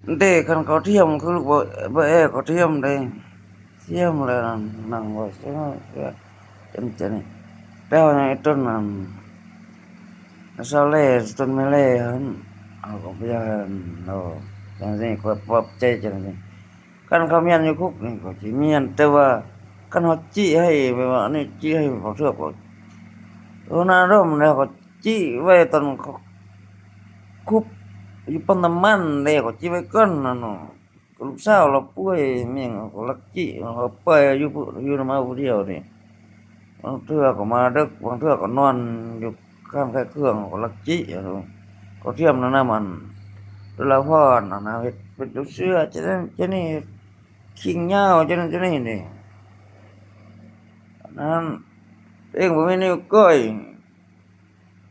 ເດ້ ຄັນເຂົາທຽມຄືລູກບໍ່ ບໍ່ແອເຂົາທຽມເດ້ ທຽມແລ້ວນັ້ນ ນັ່ງບໍ່ເຊື່ອ ເຊື່ອ ຈັ່ງ ຈັ່ງນີ້ ແຕ່ວ່າໄອ້ຕົ້ນນັ້ນ ຊາວແລ່ ຕົ້ນແມ່ແລ່ຫັ້ນ ເຮົາກໍບໍ່ຢາກ ເນາະ ຈັ່ງຊີ້ ຂ້ອຍປອບໃຈຈັ່ງຊີ້ ຄັນເຂົາມ້ຽນຢູ່ຄຸກນີ້ກໍຊິມ້ຽນ ແຕ່ວ່າຄັນເຮົາຈິໃຫ້ ແບບວ່າອັນນີ້ຈິໃຫ້ ບາງເທື່ອກໍ ຫົວໜ້າດົມແລ້ວກໍ ຈິໄວ້ຕອນເຂົາຄຸບຢູ່ປ້ຳນ້ຳມັນເດ້ ຂ້ອຍຈິໄວ້ກ່ອນຫັ້ນເນາະ. ລູກສາວລາວປ່ວຍແມ່ງ ເຂົາລັກຈິ ເຂົາປ່ອຍຢູ່ ຢູ່ນຳເຮົາຜູ້ດຽວເດ້. ບາງເທື່ອກໍມາເດິກ ບາງເທື່ອກໍນອນຢູ່ຮ້ານຂາຍເຄື່ອງ ເຂົາລັກຈິ ເຂົາທຽມນຳ ນຳອັນ ໂດລາພອນຫັ້ນນະ ເຮັດເປັນຕົວເສືອ ຈັ່ງນັ້ນຈັ່ງນີ້ ຄິງຍາວ ຈັ່ງນັ້ນຈັ່ງນີ້ເດ້. ອັນນັ້ນ ຕົວເອງບໍ່ມີນິ້ວກ້ອຍ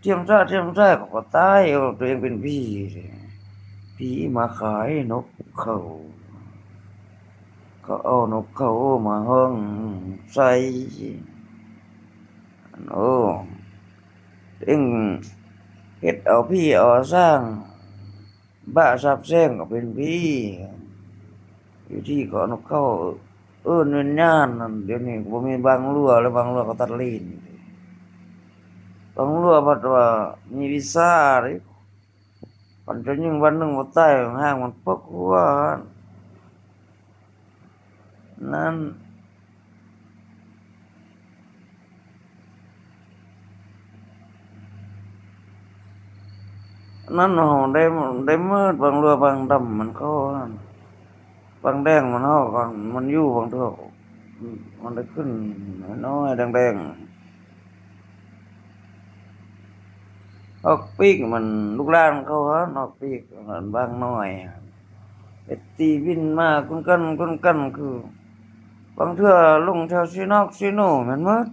ທຽມຊ້າຍທຽມຊ້າຍ ເຂົາກໍຕາຍ ເອົາຕົວເອງເປັນຜີ ຜີມາຂາຍນົກເຂົາ ເຂົາເອົານົກເຂົາມາຮ້ອງໃສ່. ໂອ້ ເອັງເຮັດເອົາຜີເອົາຊ້າງ ບ້າສາບແຊ່ງກໍເປັນຜີ ຢູ່ທີ່ເຂົາເອົານົກເຂົາ ເອີ້ນວິນຍານນັ້ນ. ດຽວນີ້ບໍ່ມີບັງຫຼົວແລ້ວ ບັງຫຼົວກໍຕັດລີ້ນ ບັງຫຼົວພັດວ່າມີວິຊາເດ້. ຄັນເຈົ້າຍິງວັນໜຶ່ງບໍ່ຕາຍ ຮ່າງມັນປົກຫົວຫັ້ນ ນັ້ນ ນັ້ນເຮົາໄດ້ ໄດ້ມືດບັງຫຼົວບັງດຳມັນເຂົ້າຫັ້ນ ບັງແດງມັນເຮົາກໍມັນຢູ່ ບັງເທື່ອມັນໄດ້ຂຶ້ນນ້ອຍໆ ແດງໆ ອອກປີກມັນ ລູກຫຼານເຂົາຫັ້ນ ອອກປີກອັນບາງນ້ອຍ ເຮັດຕີບິນມາກຸນກັນ ກຸນກັນ ຄືບາງເທື່ອລົງແຖວຊີນອກຊີໂນແມ່ນໝົດ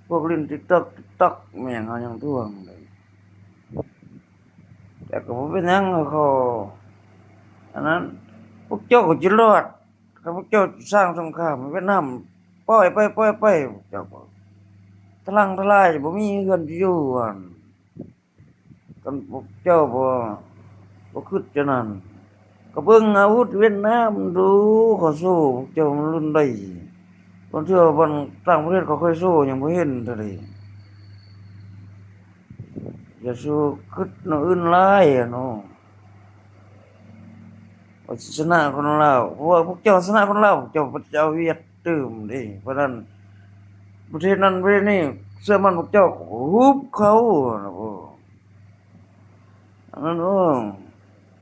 ພວກຫຼິ້ນຕິກຕອກ ຕິກຕອກ ແມ່ນເຮົາຍັງທວງເລີຍ ແຕ່ກໍບໍ່ເປັນຫຍັງ ເຂົາ ອັນນັ້ນ ພວກເຈົ້າກໍຈະລອດ ຄັນພວກເຈົ້າສ້າງສົງຄາມໃຫ້ຫວຽດນາມ ປ່ອຍໄປ ປ່ອຍໄປ ພວກເຈົ້າກໍທະລັງທະລາຍ ບໍ່ມີເຮືອນຢູ່ຫັ້ນ. ຄັນພວກເຈົ້າບໍ່ ບໍ່ຄິດຈັ່ງນັ້ນ ກໍເບິ່ງອາວຸດຫວຽດນາມດູ ເຂົາໂຊພວກເຈົ້າມັນລຸ້ນໃດ. ບາງເທື່ອບ່ອນຕ່າງປະເທດເຂົາເຄີຍໂຊຍັງບໍ່ເຫັນເທື່ອເດ. ຢ່າສູ່ຄິດແນວອື່ນຫຼາຍເນາະ ວ່າຊິຊະນະຄົນລາວ ເພາະວ່າພວກເຈົ້າຊະນະຄົນລາວ ພວກເຈົ້າໄປເອົາຫວຽດຕື່ມເດ້. ເພາະນັ້ນປະເທດນັ້ນປະເທດນີ້ ເຊື່ອໝັ້ນພວກເຈົ້າ ຮູບເຂົານະ. ໂອ້ ອັນນັ້ນ ໂອ້